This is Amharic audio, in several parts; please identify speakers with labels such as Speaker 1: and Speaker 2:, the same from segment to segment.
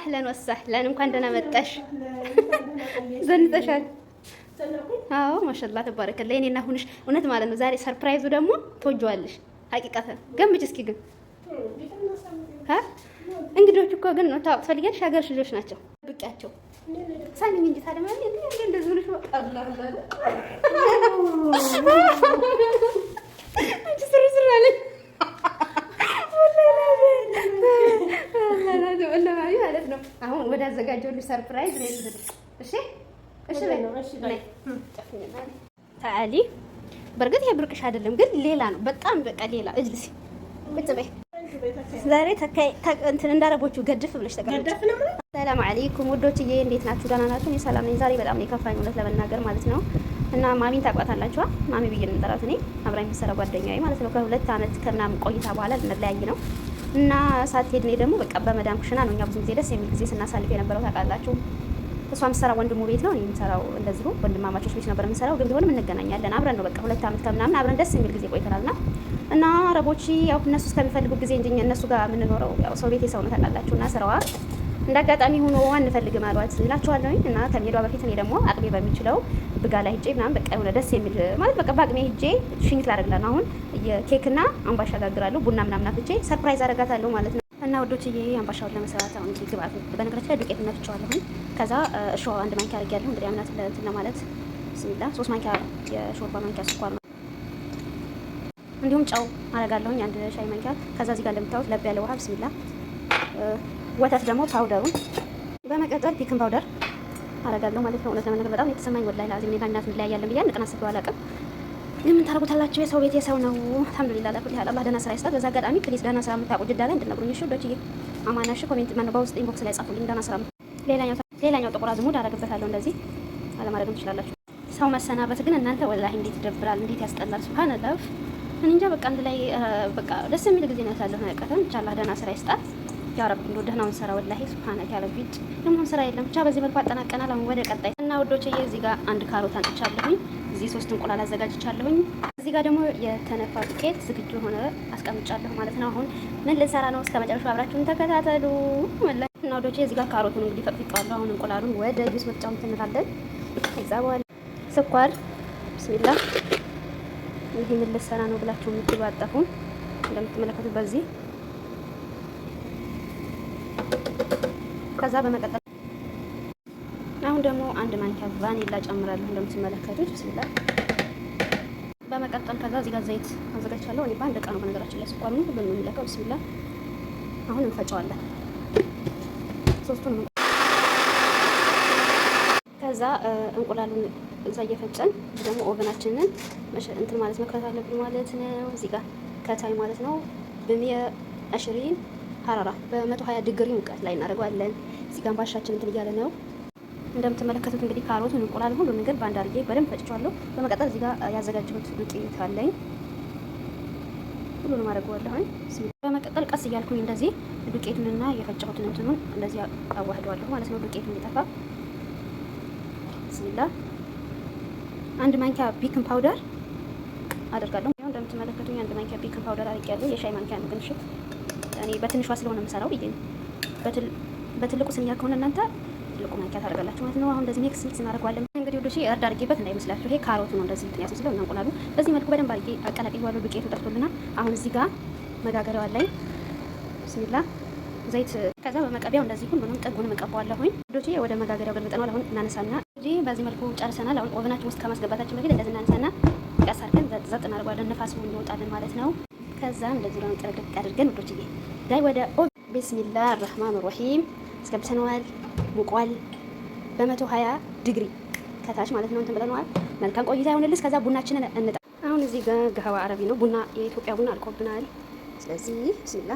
Speaker 1: أهلا وسهلا፣ እንኳን ደህና መጣሽ። ዘንጠሻል? አዎ ما شاء الله تبارك الله። የኔና ሁንሽ እውነት ማለት ነው። ዛሬ surprise ኡ ደግሞ ትወጂዋለሽ። ሀቂቃተን ገምች እስኪ ግን እንግዶች እኮ ግን ነው ታውቅ ትፈልጊያለሽ። ሀገርሽ ልጆች ናቸው። ብቂያቸው ሳሚኝ እንጂ ታዲያ ማለት እንደ እንደዚህ ሆነሽ አንቺ ስር ስር አለኝ ማለት ነው። አሁን ወደ አዘጋጀሁልሽ surprise ነው። እሺ እሺ በይ تعالي። በእርግጥ ይሄ ብርቅሽ አይደለም ግን ሌላ ነው። በጣም በቃ ሌላ። اجلسي ቁጭ በይ። ዛሬ እንትን እንዳረቦቹ ገድፍ ብለሽ ተቀመጭ። ሰላም አለይኩም ውዶችዬ፣ እንዴት ናችሁ? ደህና ናችሁ? እኔ ሰላም ነኝ። ዛሬ በጣም ነው የከፋኝ እውነት ለመናገር ማለት ነው። እና ማሚን ታውቋታላችኋ? ማሚ ብዬ ነው የምጠራት እኔ፣ አብራኝ የምትሰራ ጓደኛዬ ማለት ነው። ከ2 አመት ከምናምን ቆይታ በኋላ ልንለያይ ነው እና ሳትሄድ እኔ ደግሞ በቃ በመዳም ኩሽና ነው እኛ ብዙ ጊዜ ደስ የሚል ጊዜ ስናሳልፍ የነበረው ታውቃላችሁ። እሷ የምትሰራው ወንድሙ ቤት ነው፣ እኔ የምሰራው እንደዚሁ ወንድማማቾች ቤት ነበር የምንሰራው። ግን ቢሆንም እንገናኛለን አብረን ነው በቃ 2 አመት ከምናምን አብረን ደስ የሚል ጊዜ ቆይተናልና እና አረቦች ያው እነሱ እስከሚፈልጉ ጊዜ እንጂ እነሱ ጋር የምንኖረው ያው ሰው ቤት የሰው ነው ታውቃላችሁ። እና ስራዋ እንደ አጋጣሚ ሆኖ አንፈልግም አሏት እላችኋለሁኝ። እና ከመሄዷ በፊት እኔ ደግሞ አቅሜ በሚችለው ብጋ ላይ ሄጄ ምናምን በቃ የሆነ ደስ የሚል ማለት በቃ በአቅሜ ሄጄ ሽኝት ላደርግላት ነው። አሁን የኬክና አምባሻ ጋግራለሁ፣ ቡና ምናምን አፍልቼ surprise አደርጋታለሁ ማለት ነው። እና ውዶችዬ አምባሻውን ለመስራት አሁን እንግዲህ ግብአት በነገራችን ላይ ዱቄት ነፍቼዋለሁኝ። ከዛ እርሾ አንድ ማንኪያ አድርጌያለሁ። እንግዲህ አምናት ለእንትን ለማለት ብስሚላ 3 ማንኪያ የሾርባ ማንኪያ ስኳር ነው። እንዲሁም ጨው አደርጋለሁኝ አንድ ሻይ ማንኪያ። ከዛ እዚህ ጋር እንደምታዩት ለብ ያለ ውሃ ብስሚላ፣ ወተት ደግሞ powder ኡን፣ በመቀጠል baking powder አደርጋለሁ ማለት ነው። እውነት ለመናገር በጣም የተሰማኝ ወላሂ ላዚም እኔ ጋር እንለያያለን ብዬ አንድ ቀን አስቤው አላውቅም። ግን ምን ታደርጉታላችሁ? የሰው ቤት የሰው ነው። አልሐምዱሊላህ على كل حال አላህ ደህና ስራ ይስጣት። በዛ አጋጣሚ please ደህና ስራ የምታውቁ ጅዳ ላይ እንድነግሩኝ እሺ ውዶችዬ፣ አማናሽ comment ማነው በውስጥ inbox ላይ ጻፉልኝ ደህና ስራ። ሌላኛው ጥቁር አዝሙድ አደርግበታለሁ። እንደዚህ አለማድረግም ትችላላችሁ። ሰው መሰናበት ግን እናንተ ወላሂ እንዴት ይደብራል፣ እንዴት ያስጠላል። ሱብሃንአላህ እኔ እንጃ በቃ አንድ ላይ በቃ ደስ የሚል ጊዜ ነው ያሳለፍነው። ያቀተን ኢንሻአላህ ደህና ስራ ይስጣት። ያ ረብ እንደው ደህናውን ስራ ወላሂ ሱብሃነከ ያ ረቢ ደግሞ ስራ የለም። ብቻ በዚህ መልኩ አጠናቀናል። አሁን ወደ ቀጣይ እና ውዶቼ እዚህ ጋር አንድ ካሮት አንጥቻለሁኝ። እዚህ ሶስት እንቁላል አዘጋጅቻለሁኝ። እዚህ ጋር ደግሞ የተነፋ ዱቄት ዝግጁ ሆነ አስቀምጫለሁ ማለት ነው። አሁን ምን ልንሰራ ነው? እስከ መጨረሻው አብራችሁን ተከታተሉ። እና ውዶቼ እዚህ ጋር ካሮቱን እንግዲህ ፈቅፍቄዋለሁ። አሁን እንቁላሉን ወደ ጁስ መፍጫው እንላለን። ከዛ በኋላ ስኳር ብስሚላ። ይሄ ምን ልሰራ ነው ብላችሁ የምትሉ አጠፉም። እንደምትመለከቱት በዚህ ከዛ በመቀጠል አሁን ደግሞ አንድ ማንኪያ ቫኒላ ጨምራለሁ እንደምትመለከቱት ብስሚላ። በመቀጠል ከዛ እዚህ ጋር ዘይት አዘጋጅቻለሁ። እኔ በአንድ እቃ ነው በነገራችን ላይ ስኳሩን ሁሉንም የሚለቀው። ብስሚላ አሁን እንፈጨዋለን ሶስቱን። ከዛ እንቁላሉን እዛ እየፈጨን ደግሞ oven ኣችንን እንትን ማለት መክፈት አለብን ማለት ነው። እዚህ ጋር ከታይ ማለት ነው በ 120 حرارة በ120 ዲግሪ ሙቀት ላይ እናደርገዋለን። እዚህ ጋር አምባሻችን እንትን እያለ ነው እንደምትመለከቱት እንግዲህ ካሮቱን፣ እንቁላል ሁሉ ነገር በአንድ አድርጌ በደንብ ፈጭቼዋለሁ። በመቀጠል እዚህ ጋር ያዘጋጀሁት ዱቄት አለኝ። ሁሉንም አደርገዋለሁኝ። በመቀጠል ቀስ እያልኩኝ እንደዚህ ዱቄቱንና የፈጨሁትን እንትኑን እንደዚህ አዋህደዋለሁ ማለት ነው። ዱቄቱን እንዲጠፋ ብስሚላ አንድ ማንኪያ baking powder አደርጋለሁ። ያው እንደምትመለከቱኝ አንድ ማንኪያ baking powder አድርጌያለሁ። የሻይ ማንኪያ ነው ግን እሺ፣ እኔ በትንሿ ስለሆነ የምሰራው ብዬ ነው። በትልቁ ስንያ ከሆነ እናንተ ትልቁ ማንኪያ ታደርጋላችሁ ማለት ነው። አሁን እንደዚህ mix mix እናደርገዋለን። እንግዲህ ውዶቼ እርድ አድርጌበት እንዳይመስላችሁ፣ ይሄ ካሮቱ ነው እንደዚህ እንትን ያስመስለው እና እንቁላሉ በዚህ መልኩ በደንብ አድርጌ አቀላቅየዋለሁ። ዱቄቱ ጠፍቶልናል። አሁን እዚህ ጋር መጋገሪያው አለኝ። ብስሚላ ዘይት ከዛ በመቀቢያው እንደዚህ ሁሉንም ጥጉንም እቀባዋለሁኝ። ውዶቼ ወደ መጋገሪያው ገልብጠነዋል። አሁን እናነሳና እንግዲህ በዚህ መልኩ ጨርሰናል። አሁን oven ኣችን ውስጥ ከማስገባታችን በፊት እንደዚህ እናነሳና ቀስ አድርገን ዘጥ ዘጥ እናደርገዋለን። ነፋሱ እንዲወጣልን ማለት ነው። ከዛ እንደዚህ ነው ጥርግርግ አድርገን ውዶችዬ ዳይ ወደ oven بسم الله الرحمن الرحيم አስገብተነዋል። ሙቋል። በ120 ዲግሪ ከታች ማለት ነው እንትን ብለነዋል። መልካም ቆይታ ይሆንልስ። ከዛ ቡናችንን እንጣ። አሁን እዚህ ጋር قهوة عربي ነው ቡና፣ የኢትዮጵያ ቡና አልቆብናል። ስለዚህ ብስሚላ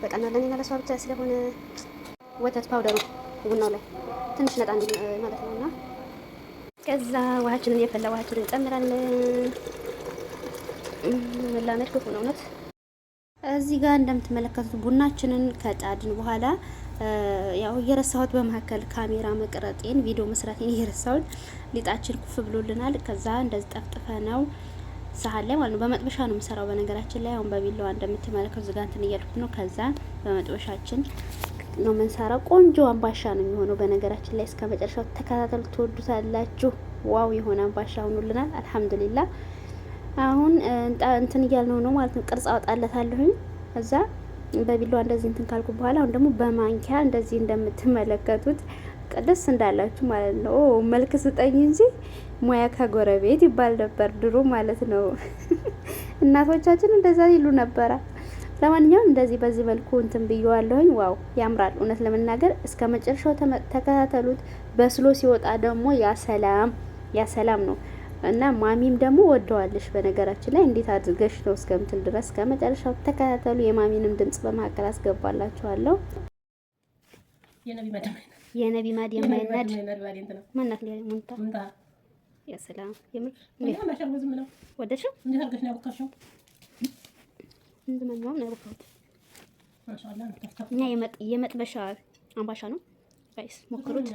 Speaker 1: በቀና ለኔና ለሷ ብቻ ስለሆነ ወተት powder ኡ ቡናው ላይ ትንሽ ነጣ እንዲል ማለት ነውና ከዛ ውሃችንን የፈላ ውሃችንን እንጨምራለን። መላመድ ክፉ ነው እውነት። እዚህ ጋር እንደምትመለከቱት ቡናችንን ከጣድን በኋላ ያው እየረሳሁት በመካከል ካሜራ መቅረጤን ቪዲዮ መስራቴን እየረሳሁት ሊጣችን ኩፍ ብሎልናል። ከዛ እንደዚህ ጠፍጥፈ ነው ሳህን ላይ ማለት ነው። በመጥበሻ ነው የምሰራው በነገራችን ላይ አሁን በቢላዋ እንደምትመለከቱት እዚህ ጋር እንትን እያልኩት ነው። ከዛ በመጥበሻችን ነው የምንሰራው። ቆንጆ አምባሻ ነው የሚሆነው። በነገራችን ላይ እስከ መጨረሻው ተከታተሉ፣ ትወዱታላችሁ። Wow የሆነ አምባሻ ሆኖልናል። አልሐምዱሊላ። አሁን እንትን እያልነው ነው ማለት ነው። ቅርጽ አወጣለታለሁኝ እዛ በቢላዋ እንደዚህ እንትን ካልኩ በኋላ አሁን ደግሞ በማንኪያ እንደዚህ እንደምትመለከቱት ደስ እንዳላችሁ ማለት ነው። መልክ ስጠኝ እንጂ ሙያ ከጎረቤት ይባል ነበር ድሮ ማለት ነው። እናቶቻችን እንደዛ ይሉ ነበረ። ለማንኛውም እንደዚህ በዚህ መልኩ እንትን ብየዋለሁኝ። Wow ያምራል። እውነት ለመናገር እስከ መጨረሻው ተከታተሉት። በስሎ ሲወጣ ደግሞ ያ ሰላም ያ ሰላም ነው እና ማሚም ደግሞ ወደዋለሽ። በነገራችን ላይ እንዴት አድርገሽ ነው እስከምትል ድረስ ከመጨረሻው ተከታተሉ። የማሚንም ድምጽ በመካከል አስገባላችኋለሁ። የነቢ ማድ የማይናድ ማናት ሙንታ ያ ሰላም የምር ወደድሽው? እንደማንኛውም ነው ያቦካሁት እና የመጥበሻ አምባሻ ነው guys፣ ሞክሩት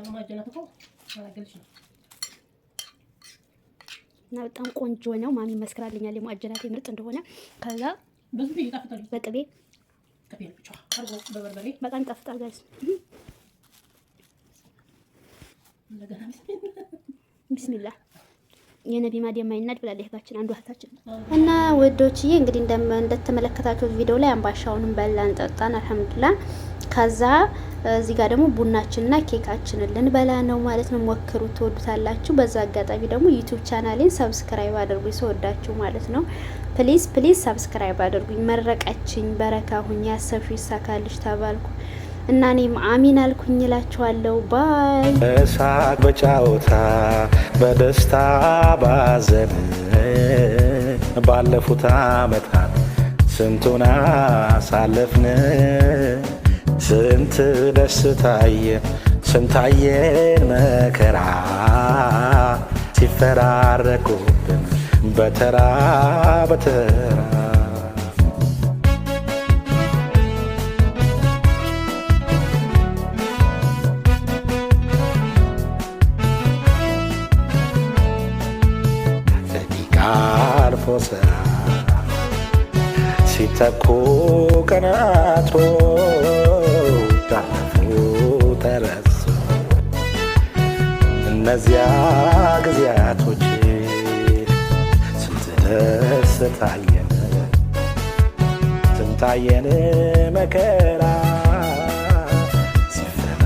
Speaker 1: እና በጣም ቆንጆ ነው። ማሚ መስክራልኛል የሙአጀናት ምርጥ እንደሆነ። ከዛ በቅቤ በጣም ይጣፍጣል guys። ቢስሚላህ የነቢ ማድ የማይናድ ብላለች እህታችን፣ አንዱ እህታችን እና ውዶችዬ፣ እንግዲህ እንደተመለከታችሁት ቪዲዮ ላይ አምባሻውንም በላን ጠጣን፣ አልሐምዱሊላህ። ከዛ እዚህ ጋር ደግሞ ቡናችንና ኬካችንን ልንበላ ነው ማለት ነው። ሞክሩ፣ ትወዱታላችሁ። በዛ አጋጣሚ ደግሞ YouTube ቻናሌን subscribe አድርጉኝ፣ ስወዳችሁ ማለት ነው። Please please subscribe አድርጉኝ። መረቀችኝ፣ በረካ ሁኝ፣ ያሰብሽው ይሳካልሽ ተባልኩ እና እኔም አሚን አልኩኝ እላችኋለሁ። Bye።
Speaker 2: በሳቅ በጫወታ በደስታ ባዘን ባለፉት ዓመታት ስንቱን አሳለፍን፣ ስንት ደስታየን ስንታየን መከራ ሲፈራረቁብን በተራ በተራ። አልፎ ሲተኩ ቀናቶ አለፉ ተረሱ እነዚያ ጊዜያቶች ስንት ደስታየን ስንታየን መከራ ሲፈራ።